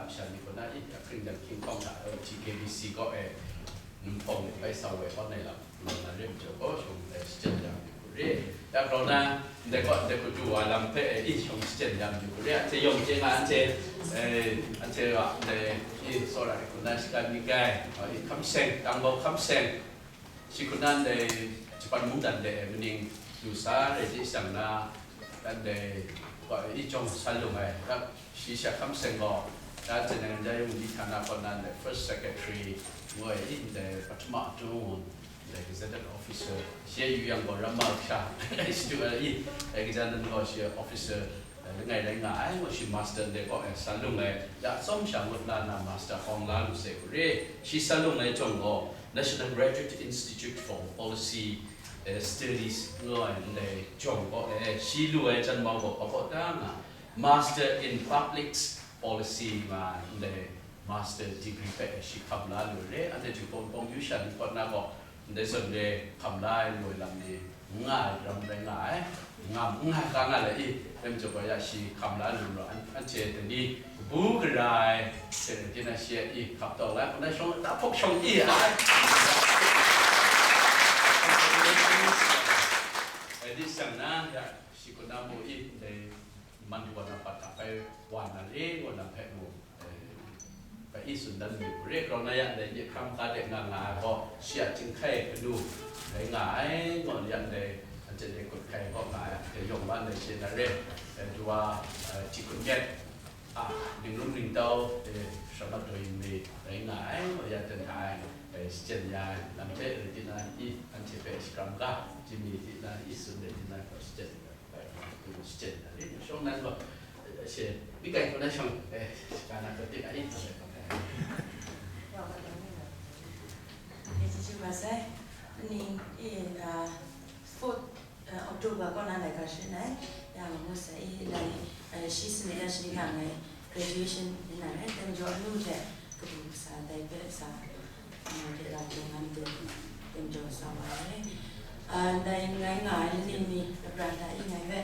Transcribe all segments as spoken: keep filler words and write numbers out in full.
Masha ni kaw na i, ahkring dan hkying hpawng hta, T K B C kaw e, Numhpawng e bai sa woi hkawn ai lam, nang na rim jaw gaw, shawng ndai shachyen ya mi hku re. Ya grau na, ndai kaw, ndai hku du wa lam hpe, e, i shawng shachyen ya mi hku re. Anhte yawng chye nga, anhte, e, anhte wa, ndai, i, tsawra ai hku na, shaka ni kai, a, i, hkam seng, tangbau hkam seng, shi hku na ndai Japan mungdan de e maning du sa rai chye shang na, dan dai, wa, i jawng san lung ai, rap shi sha hkam seng gaw, dan chye nang ja yung di hta na kaw na ndai first secretary, ngoi i ndai pahtama atung, ndai gazetted officer, shi e yu yang gaw ramma kasha, i shadu ai i, ndai gazetted gaw shi officer, langai rai nga ai, ngu shi master de gaw, eh, san lung ai, ya tsawm sha ngut na na master hkawng la lu sai hku re, shi san lung ai jawng gaw, National Graduate Institute for Policy, eh, Studies ngu ai ndai jawng gaw, eh, shi lu ai jan mau gaw, hpa gaw ta nga, Master in Public Policy nga ai ndai master degree hpe shi hkam la lu re, anhte Jinghpaw Wunpawng yu sha ni kaw na gaw, ndai zawn re hkam la ai lu ai lam ni n nga ai ram rai nga ai, ngam n nga ai ka nga le i, rai majaw gaw ya shi hkam la lu lu, an-, anhte dai ni kabu gara ai, hte rai tina shi a i hkap taw la ai, hkuna shawng, da hpawk shawng i ai. Rai di shang na, ya shi kaw na mu i, ndai man kaw na pat hta bai wa na re, kaw na hpe mu. Ka i tsun dan mi hku re, grau na ya ndai myit hkam hka de nga nga ai gaw, shi a chyinghkai kanu rai nga ai, gaw ya ndai anhte de kut hkai gaw nga ai, de yawng wa ndai she na re, eh, du wa, eh, hti hkut myet, a, ning rum ning tau, eh, shawng mat daw yin mi rai nga ai, gaw ya ten ai, eh, shachyen ya ai, lam hte rai tina i, anhte hpe shakram ga, jimmi tina i tsun de tina gaw shachyen. Shachyen na ri shawng nan gaw, eh, she, mi kai hkau na shawng, eh, ka na hkau tik a yin hkau ai hkau ai. Ni, eh, ah, fourth, eh, October kaw na laika shi nai, ya ma ngu sai, eh, lai, eh, shi sini da shi ni ka ngai graduation ni na rai, tem jaw anu hte kabu kasa dai hpe sa. Ngai hte rau hte ngan dun, dun jaw sa wa ai. Ah, ndai ngai nga ai lani mi, Abraham hta i ngai hpe,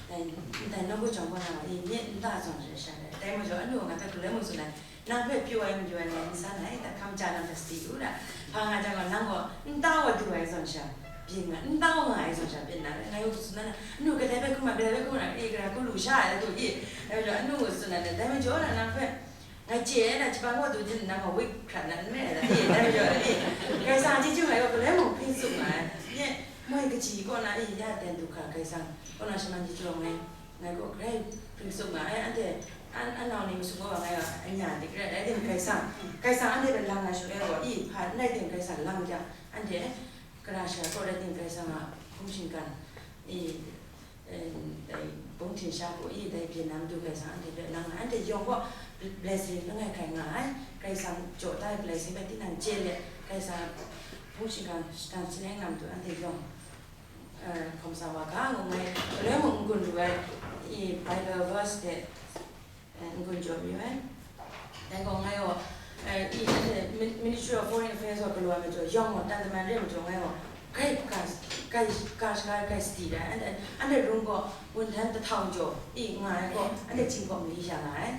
ndai, ndai nawku jawng kaw na wa i, myit nta zawn re sha ai. Dai majaw, anu ngai hpe galoi mung tsun ai, nang hpe pyaw ai mayu ai ngai n san ai, da hkam ja nang hta sadi u da. Hpa nga jang gaw, nang gaw nta wa du ai zawn sha, byin nga, nta wa nga ai zawn sha, byin na rai, ngai u tsun na, anu kadai hpe hkum ai, kadai hpe hkum ai, e, gara hku lu sha ai, da du i, dai majaw, anu tsun na, dai majaw na nang hpe, Ngai chye ai na, Japan kaw du jin nang gaw wik hkrat na n re ai, e, dai majaw, e, Karai Kasang a chyeju ngai gaw galoi mung hpring tsup nga ai. Nye, moi kaji kaw na, e, ya ten du hkra Karai Kasang kaw na shaman chyeju ngai, ngai gaw grai hpring tsup nga ai. Anhte, an, anau ni masum gaw ngai gaw anya dik rai, rai tim Karai Kasang, Karai Kasang anhte hpe lang na shaloi gaw, e, hpa n rai tim Karai Kasang lang jang, anhte, Kara sha kaw rai tim Karai Kasang a hpung shinggan, e, e, dai bung htin sha gaw, e, dai byin na matu Karai Kasang anhte hpe lang ai, anhte yawng gaw blessing langai hkrai nga ai, Karai Kasang jaw da ai blessing hpe tinang chye let, Karai Kasang hpung shinggan, shinggan shaneng na matu anhte yawng, e, hkawm sa wa ga ngu ngai, galoi mung n-gun lu ai, e, Bible verse hte, e, n-gun jaw mayu ai. Dai gaw ngai gaw, e, i, anhte Min-, Ministry of Foreign Affairs gaw galaw ai majaw, yawng gaw, tan daman re ai majaw, ngai gaw, grai ka, grai ka shaga ai, grai sadi ra ai, anhte, anhte rung gaw, wunhtan dahtau jaw, i, nga ai gaw, anhte Jinghpaw mali sha nga ai.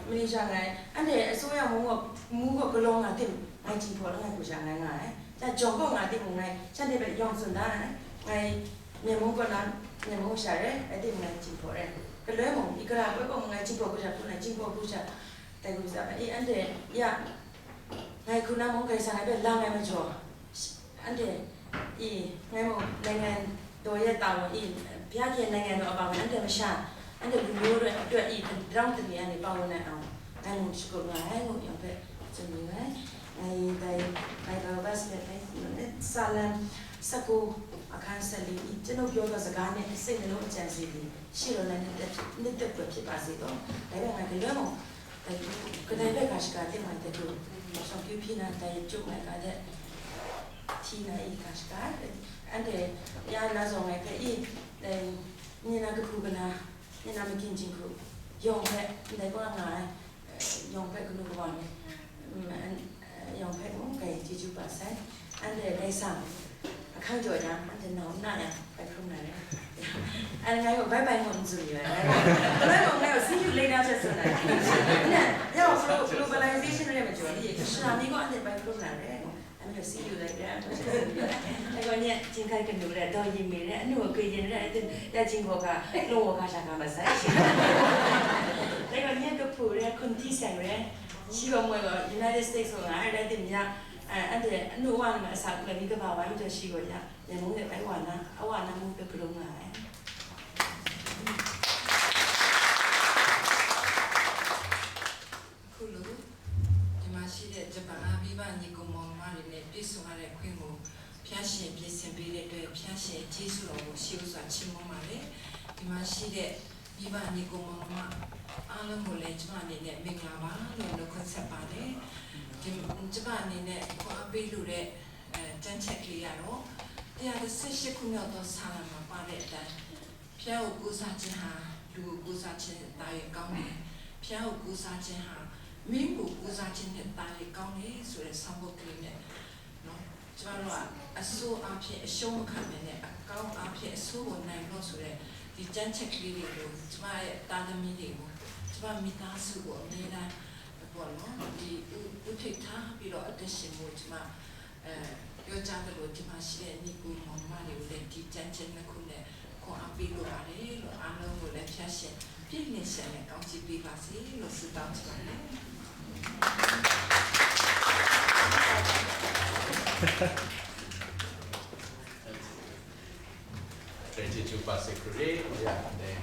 Mali sha nga ai, anhte asuya mung gaw, mu gaw galaw nga tim, ngai Jinghpaw langai hku sha ngai nga ai. Jang jawng kaw nga timung, ngai shanhte hpe yawng tsun da ai. Ngai Myen mung kaw na, Myen mung sha re, rai timung, ngai Jinghpaw re. Galoi mung, i gara poi kaw mung, ngai Jinghpaw hku sha hpung ai, Jinghpaw hku sha, dai hku sha, i, anhte, ya, ngai hku na mung, Karai Kasang ngai hpe lang ai majaw, anhte, i, ngai mung, နိုင်ငံတော်ရဲ့တာဝန် i, bya hkye နိုင်ငံတော် အပါအဝင် anhte masha, anhte lu mayu rai, atut i, တနည်းအားဖြင့် ပါဝင်နိုင်အောင် ngai mung shagup nga ai, ngu yang hpe tsun yu ai. Ngai dai Bible verse let ngai, Salam ဆယ့်ကိုး အခန်း ဆယ့်လေး ။ကျွန်ုပ်ပြောသောစကားနှင့် စိတ်နှလုံးအကြံအစည်သည် ရှေ့တော်၌ နှစ်သက်နှစ်သက်ဖွယ်ဖြစ်ပါစေသော။ ဒါပေမဲ့ ငါကလွဲမုံ ကတိုင်ဘက်ကရှိကတင်းမတဲ့တို့ ဆောင်ပြုဖြစ်နာတဲ့ကျုပ်မကတဲ့ ထီနာအီကရှိကတဲ့ အဲ့ဒါရနာဆောင်လိုက်တဲ့ မျက်နှာတစ်ခုကနာမျက်နှာမကင်ချင်ခုရောင်ဖက်ဒီကောငါရောင်ဖက်ကနုကဘာနဲ့ရောင်ဖက်ကိုကဲကြည့်ကြည့်ပါဆိုင်အဲ့ဒါလေးဆောင်အခန်းကျော်ရမ်းအဲ့ဒါနောက်နာရမ်းပဲခုံးနေတယ်အဲ့ငါကဘိုင်ဘိုင်ကိုစုရယ်အဲ့ဒါလည်းကိုငါကို see you later ဆက်ဆိုလိုက်အဲ့ဒါရောက် Shana ni gaw anhte bai hkrum na re, anhte si yu lai re, anhte si yu lai. Ai gaw nye, Chyingkai kanu re, Daw Yin Mei re, anu a Kwi Yin re, anhte ya Chying Hkaw Ga, Law Hkaw Ga sha ga masai. Ai gaw nye, Kahpu re, Hkun Hti Seng re, shi gaw moi gaw United States gaw nga ai, rai timung ya, eh, anhte anu wa nang a asak lai mi kaba wa ai majaw shi gaw ya, Rengmung de bai wa na, a wa na mung hpe galum nga ai. Hkulu, ဒီမှာရှိတဲ့ ဂျပန်က မိဘညီအစ်ကိုမောင်နှမတွေနဲ့ ပြည့်စုံရတဲ့ခွင့်ကို ဘုရားရှင်ပြင်ဆင်ပေးတဲ့အတွက် ဘုရားရှင်ရဲ့ကျေးဇူးတော်ကို ရှေးဦးစွာချီးမွမ်းပါတယ်။ ဒီမှာရှိတဲ့ မိဘညီအစ်ကိုမောင်နှမအားလုံးကိုလည်း ကျမအနေနဲ့မင်္ဂလာပါလို့ နှုတ်ခွန်းဆက်ပါတယ်။ ဒီကျမအနေနဲ့ခွန်အားပေးလိုတဲ့ အဲတန်းချက်ကလေးကတော့ တရားတစ်ဆယ့်ရှစ်ခုမြောက်သောဆာလံမှာပါတဲ့အတိုင်း ဘုရားကိုကိုးစားခြင်းဟာ လူကိုကိုးစားခြင်းထက်သာ၍ကောင်းတယ်။ ဘုရားကိုကိုးစားခြင်းဟာ မင်းကိုကိုးစားခြင်းထက်သာ၍ကောင်းတယ်ဆိုတဲ့ ဆောင်ပုဒ်ကလေးနဲ့နော် ကျမတို့ကအဆိုးအားဖြင့်အရှုံးမခံဘဲနဲ့ အကောင်းအားဖြင့်အဆိုးကိုနိုင်လို့ဆိုတဲ့ ဒီတန်းချက်ကလေးတွေကို ကျမရဲ့သားသမီးတွေကို ကျမမိသားစုကိုအမြဲတမ်းပေါ့နော် ဒီဦးဦးထိပ်ထားပြီးတော့အသက်ရှင်ဖို့ကျမအဲပြောကြားသလို ဒီမှာရှိတဲ့ညီအစ်ကိုမောင်နှမတွေကိုလည်း ဒီတန်းချက်နှစ်ခုနဲ့ခွန်အားပေးလိုပါတယ်လို့ အားလုံးကိုလည်း ဘုရားရှင်ပြည့်စုံစွာနဲ့ကောင်းချီးပေးပါစေလို့ဆုတောင်းချင်ပါတယ်။ Thank you, Pastor Kuri. Yeah, then